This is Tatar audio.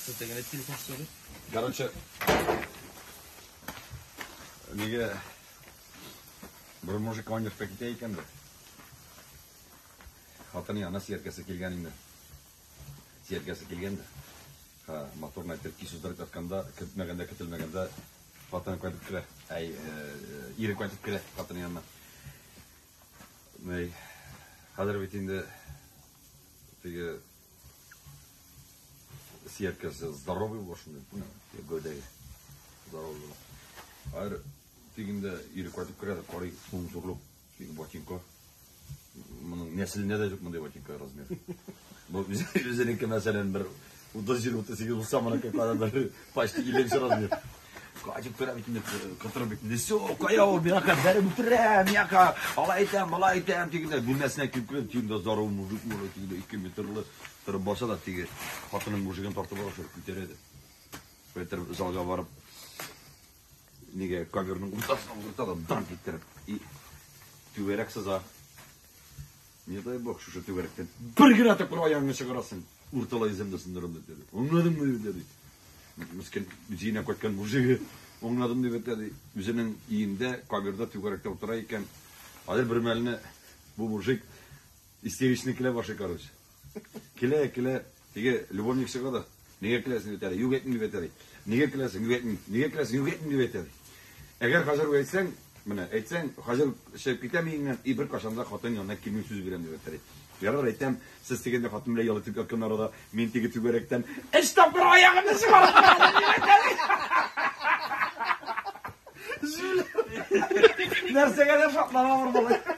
Сездә телефон сөйли. Короче, нигә бер мужик командировка китә икән дә. Хатыны янына сөяркәсе килгән инде. Сөяркәсе килгән дә. Ха, моторны әйтеп кич уздырып ятканда, көтмәгәндә, көтелмәгәндә хатыны кайтып керә. Әй, ире кайтып керә хатыны янына. Ней, хәзер бит инде теге сөяркәсе здоровый була шунда, гәүдәгә. Здоровый була. Хәзер тегендә ире кайтып керә дә карый, шуның зурлык, теге ботинка. Моның нәселендә дә юк мондый ботинка размер. Бу үзенеке, мәсәлән, бер 37-38 булса, моныкы кадәр почти 50 размер. Кайтып керә бит инде, кытырып бит инде. Всё, кая ул, мияка бәреп үтерә, мияка, алай итәм, болай итәм, тегендә бүлмәсенә килеп керә, тегендә здоровый мужик була, тегендә 2 метрлы торып баса да, теге хатынның мужигын тартып ала, шул күтәрә дә. Күтәреп залга барып, нигә коверның уртасына утырта да, данк иттереп, и түгәрәк сыза. Не дай бог, шушы түгәрәктән бер генә тапкыр аягыңны чыгарасың, урталай үземне сындырам дип диде. Аңладыңмы дип диде. Мескен үзенә кайткан мужигы аңладым дип әйтә. Үзенең өендә коверда түгәрәктә утыра икән. Хәзер бер мәлне бу мужик истеричный килә башлый, короче. Килә, килә, теге любовник чыга да. Нигә киләсең дип әйтә. Юк әйтмим дип әйтә. Нигә киләсең? Юк әйтмим. Нигә киләсең? Юк әйтмим дип әйтә. Әгәр хәзер әйтсәң, менә әйтсәң, хәзер чыгып китәм өеңнән, и бер кашан да хатын янына килмим сүз бирәм дип әйтә. Ярар әйтәм, сез тегендә хатын белән ял итеп яткан арада, мин теге түгәрәктән өч тапкыр аягымны чыгарып торам дип әйтә. Нәрсәгә дә шатлана бер малай.